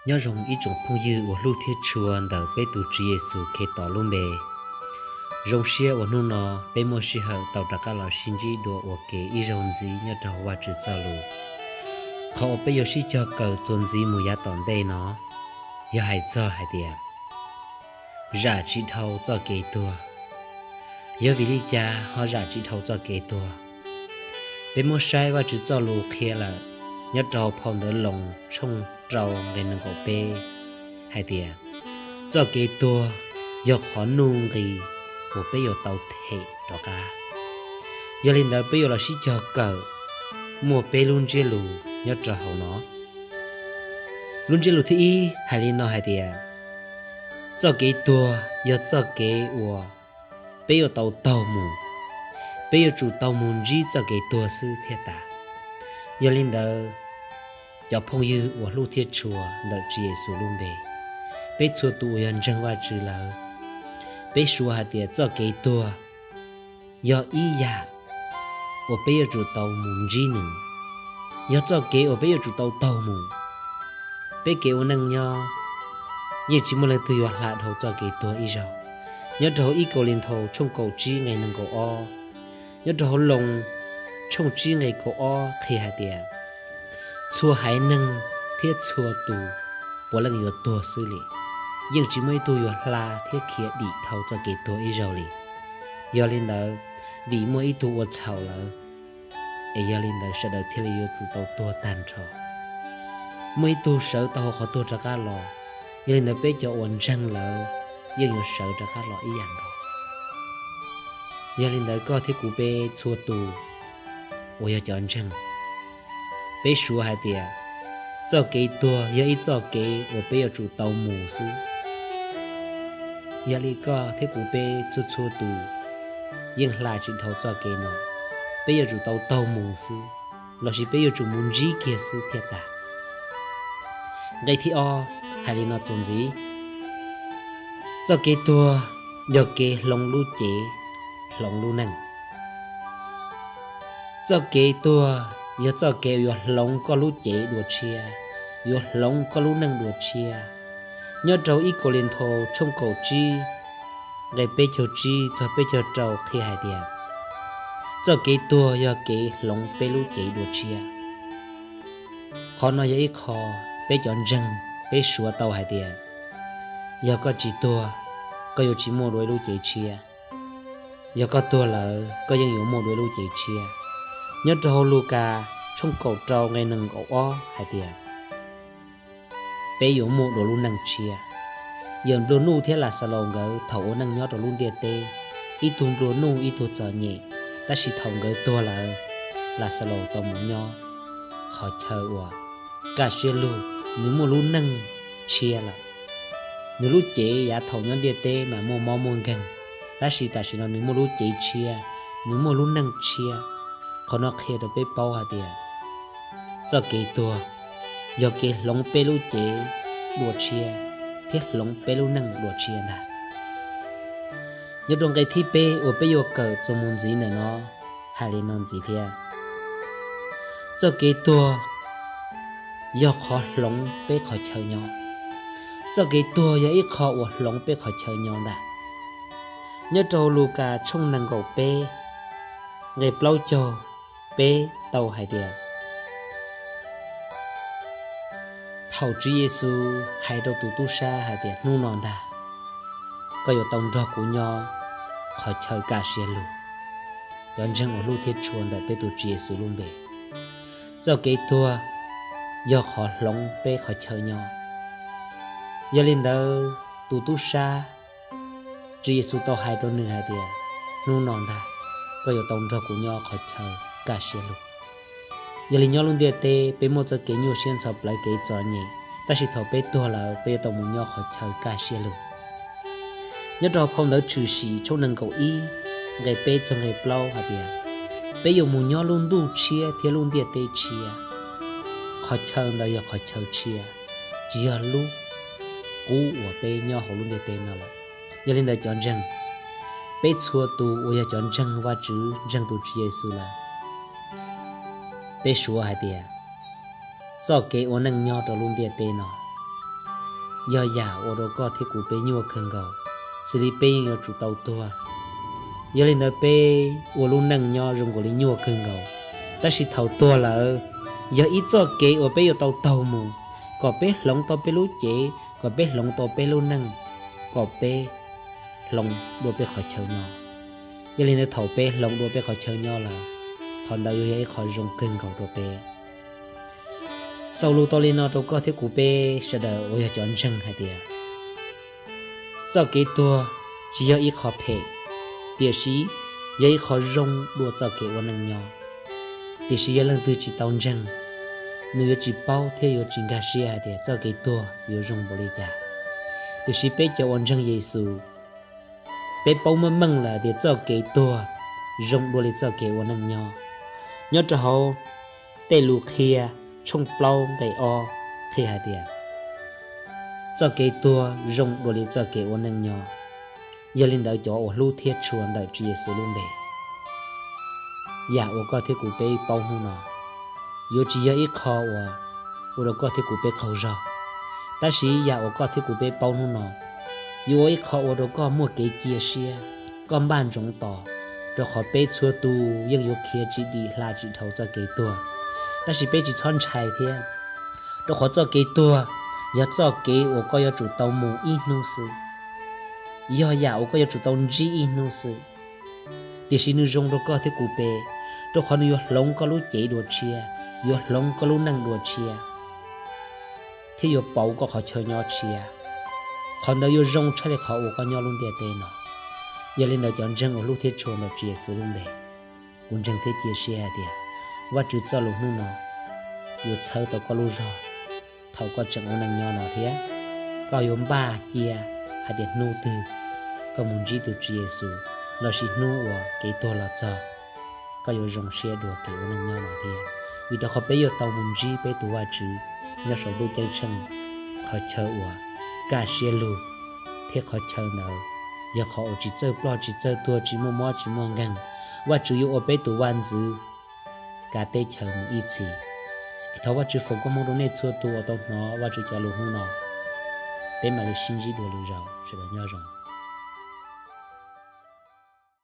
Nyob zoo ib tsoom phooj ywg uas hlub thiab tshua ntawm peb tus Tswv Yexus Khetos lub npe. Zoo siab uas hnub no peb muaj sij hawm tau rov qab los sib ntsib dua ua ke ib zaug ntxiv nyob rau Vajtswv txoj lus. Qhov uas peb yuav sib cog kawm txuas ntxiv mus yav tom ntej no yog hais txog hais tias zam tsis dhau txoj kev tuag. Yog vim li cas ho zam tsis dhau txoj kev tuag? Peb muab saib Vajtswv txoj lus qhia lawm nyob rau phau ntawv Loos tshooj rau nqe nees nkaum peb hais tias txoj kev tuag yog qhov nuj nqis uas peb yuav tau them rov qab. Yog li ntawd peb yuav los sib cog kawm muaj peb lub ntsiab lus nyob rau hauv no. Lub ntsiab lus thib ib hais li no hais tias txoj kev tuag yog txoj kev uas peb yuav tau taug mus, peb yuav tsum tau mus ntsib txoj kev tuag xwb thiaj tas. Yog li ntawd, cov phooj ywg uas hlub thiab tshua ntawm Tswv Yexus lub npe, peb txhua tus uas yog ntseeg Vajtswv lawm, peb suav hais tias txoj kev tuag yog ib yam uas peb yuav tsum tau mus ntsib nws, yog txoj kev uas peb yuav tsum tau taug mus. Peb kev ua neej nyob yeej tsis muaj leej twg yuav hla dhau txoj kev tuag ib zaug. Nyob rau hauv ib Kauleethaus tshooj kaum tsib nqe nees nkaum ob, nyob rau hauv Loos tshooj tsib nqe kaum ob qhia hais tias txhua haiv neeg thiab txhua tus puav leej yuav tuag xwb li. Yeej tsis muaj ib tug yuav hla thiab khiav dim dhau txoj kev tuag ib zaug li. Yog li ntawd, vim muaj ib tug ua txhaum lawm, es yog li ntawd sawv daws thiaj li yuav tsum tau tuag tag nrho. Muaj ib tug sawv tau hauv qhov tuag rov qab los, yog li ntawd peb cov uas ntseeg lawm yeej yuav sawv rov qab los ib yam nkaus. Yog li ntawd koj thiab kuv peb txhua tus uas yog cov ntseeg, peb suav hais tias txoj kev tuag yog ib txoj kev uas peb yuav tsum tau mus xwb. Yog li koj thiab kuv peb txhua txhua tus yeej hla tsis dhau txoj kev no, peb yuav tsum tau taug mus xwb, lossis peb yuav tsum mus ntsib kiag xwb thiaj tas. Nqe thib ob hais li no txuas ntxiv: txoj kev tuag yog kev hloov lub cev, hloov lub neej. Txoj kev tuag yog txoj kev uas yuav hloov koj lub cev dua tshiab, yuav hloov koj lub neej dua tshiab. Nyob rau ib Kauleethaus tshooj kaum tsib nqe peb caug tsib txog peb caug rau qhia hais tias txoj kev tuag yog kev hloov peb lub cev dua tshiab. Qhov no yog ib qho peb cov ntseeg peb suav tau hais tias yog koj tsis tuag, koj yuav tsis muaj dua ib lub cev tshiab. Yog koj tuag lawm koj yeej yuav muaj dua ib lub cev tshiab. Nyob rau hauv Lukas tshooj kaum rau nqe nees nkaum ob hais tias peb yuav muaj dua lub neej tshiab. Yawm nplua nuj thiab Laxalaus nkawd thaum ua neej nyob rau lub ntiaj teb, ib tug nplua nuj ib tug txom nyem, tab sis thaum nkawd tuag lawm, Laxalaus tau mus nyob qhov chaw uas kaj siab lug, nws muaj lub neej tshiab lawm. Nws lub cev yav thaum nyob ntiaj teb mas muaj mob muaj nkeeg, tab sis tam sim no nws muaj lub cev tshiab, nws muaj lub neej tshiab. Qhov no qhia rau peb paub hais tias txoj kev tuag yog kev hloov peb lub cev dua tshiab thiab hloov peb lub neej dua tshiab ntag. Nyob rau nqe thib peb uas peb yuav kawm txuas mus ntxiv ntawm no hais li no ntxiv thiab: txoj kev tuag yog qhov hloov peb qhov chaw nyob. Txoj kev tuag yog ib qho uas hloov peb qhov chaw nyob ntag. Nyob rau Lukas tshooj nees nkaum peb nqe plaub caug peb tau hais tias thaum Tswv Yexus hais rau tus tub sab hais tias hnub no ntag koj yuav tau nrog kuv nyob qhov chaw kaj siab lug. Cov ntseeg uas hlub thiab tshua ntawm peb tus Tswv Yexus lub npe, txoj kev tuag yog qhov hloov peb qhov chaw nyob. Yog li ntawd tus tub sab, Tswv Yexus tau hais rau nws hais tias hnub no ntag koj yuav tau nrog kuv nyob qhov chaw kaj siab lug. Yog li nyob lub ntiaj teb peb muaj txoj kev nyuaj siab ntxhov plawv kev txom nyem, tab sis thaum peb tuag lawm peb yuav tau mus nyob qhov chaw kaj siab lug. Nyob rau phau ntawv Tshwm Sim tshooj nees nkaum ib nqe peb txog nqe plaub hais tias peb yuav mus nyob lub ntuj tshiab thiab lub ntiaj teb tshiab. Qhov chaw ntawd yog qhov chaw tshiab, tsis yog lub qub uas peb nyob hauv lub ntiaj teb no lawm. Yog li ntawd cov ntseeg, peb txhua tus uas yog cov ntseeg Vajtswv ntseeg tus Tswv Yexus lawm, peb suav hais tias txoj kev ua neej nyob rau lub ntiaj teb no yog yam ua rau koj thiab kuv peb nyuaj kawg nkaus, xws li peb yeej yuav tsum tau tuag. Yog li ntawd peb ua lub neej nyob zoo nkaus li nyuaj kawg nkaus, tab sis thaum tuag lawm, yog ib txoj kev uas peb yuav tau taug mus, kom peb hloov tau peb lub cev, kom peb hloov tau peb lub neej, kom peb hloov dua peb qhov chaw nyob. Yog li ntawd thaum peb hloov dua peb qhov chaw nyob lawm, qhov ntawd yuav yog ib qho zoo kawg nkaus rau peb. Xaus lus tau li no rau koj thiab kuv peb sawv daws uas yog cov ntseeg hais tias, txoj kev tuag tsis yog ib qho phem, tiam sis yog ib qho zoo dua txoj kev ua neej nyob. Tiam sis yog leej twg tsis tau ntseeg, nws yuav tsis paub thiab yuav tsis nkag siab hais tias txoj kev tuag yuav zoo npaum li cas. Tiam sis peb cov uas ntseeg Yexus, peb paub meej meej lawm tias txoj kev tuag zoo dua li txoj kev ua neej nyob. Nyob rau hauv tej lus qhia tshooj plaub nqe ob qhia hais tias, txoj kev tuag zoo dua li txoj kev ua neej nyob. Yog li ntawd cov uas hlub thiab tshua ntawm Tswv Yexus lub npe, yam uas koj thiab kuv peb paub hnub no, yuav tsis yog ib qho uas ua rau koj thiab kuv peb qaug zog. Tab sis yam uas koj thiab kuv peb paub hnub no, yuav ua ib qho ua rau koj muaj kev cia siab, koj npaj ntsoov tos, rau qhov peb txhua tus yeej yuav khiav tsis dim hla tsis dhau txoj kev tuag. Tab sis peb tsis txhob ntshai thiab, rau qhov txoj kev tuag yog txoj kev uas koj yuav tsum tau mus ib hnub xwb, yog yam uas koj yuav tsum tau ntsib ib hnub xwb. Tiam sis nws zoo rau koj thiab kuv peb, rau qhov nws yuav hloov koj lub cev dua tshiab, yuav hloov koj lub neej dua tshiab, thiab yuav pauv koj qhov chaw nyob tshiab. Qhov ntawd yuav zoo tshaj li qhov uas koj nyob lub ntiaj teb no. Yog li ntawd cov ntseeg uas hlub thiab tshua ntawm Tswv Yexus lub npe, kuv ntseeg thiab cia siab hais tias Vajtswv txoj lus hnub no yuav txhawb tau koj lub zog thaum koj tseem ua neej nyob no thiab. Koj yuav npaj cia hais tias hnub twg koj mus ntsib tus Tswv Yexus, lossis hnub uas kev tuag los txog, koj yuav zoo siab dua kev ua neej nyob no thiab. Vim rau qhov peb yuav tau mus ntsib peb tus Vajtswv nyob saum ntuj ceeb tsheej, qhov chaw uas kaj siab lug, thiab qhov chaw ntawd yog qhov uas tsis txawj ploj tsis txawj tuag tsis muaj mob tsis muaj nkeeg. Vajtswv yuav ua peb tus vaj ntxwv kav teb chaws mus ib txhis. Es thov Vajtswv foom koob hmoov rau nej txhua tus uas tau hnov Vajtswv cov lus hnub no. Peb mam li sib ntsib dua lwm zaus, sawv daws nyob zoo.